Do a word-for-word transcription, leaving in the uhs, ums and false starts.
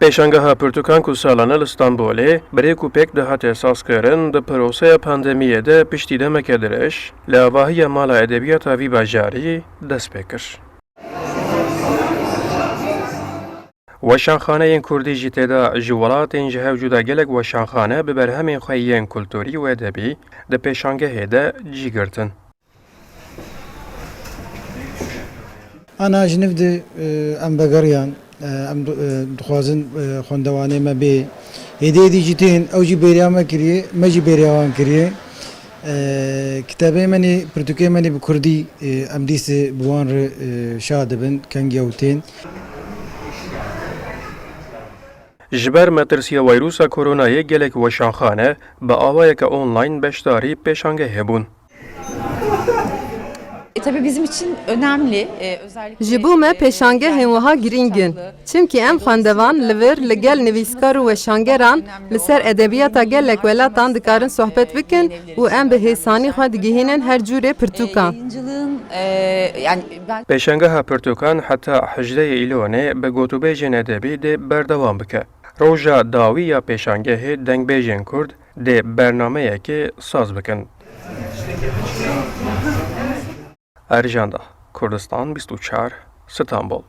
Pêşangeha pirtûkan ku salane li Stenbolê bi rêk û pêk dihate sazkirin, di proseya pandemiyê de piştî demeke dirêj li avahiya Mala Edebiyata vî bajarî dest pê kir. Weşanxaneyên kurdî jî tê de. Ji welatên ji hev cuda gelek weşanxane bi berhemên xwe yên kulturî û edebî di pêşangehê de cî girtin. Ana ji niv de, e, em vegeriyan, e, em di-, e, dixwazin, e, xwendevanê me bê. Hêdî hêdî jî tên, ew jî bêriya me kiriye, me jî bêriya wan kiriye. E, kitêbê me nê, pirtûkê me nê bi kurdî, e, em dîsê bi wan re, e, şa dibin, keng ew tên. Ji ber metirsiya wayrusa koronayê gelek weşanxane bi awayeke online beşdarî pêşangehê bûn. E, tabii bizim için önemli. E, özellikle Ji bo me pêşangehên wiha girîng in. Çimkî em xwendevan li vir li gel nivîskar û weşangeran li ser edebiyata gelek welatan dikarin sohbet bikin û em bi hêsanî xwe digihînin her cûrê pirtûkan. Yayıncılığın, e, yani ben Pêşangeha pirtûkan heta hejdeyê Îlonê bi gotûbêjên edebî dê berdewam bike. Roja dawî ya pêşangehê dengbêjên kurd dê bernameyekê saz bikin. Erjanda Kurdistan bîst û çar, Stenbol.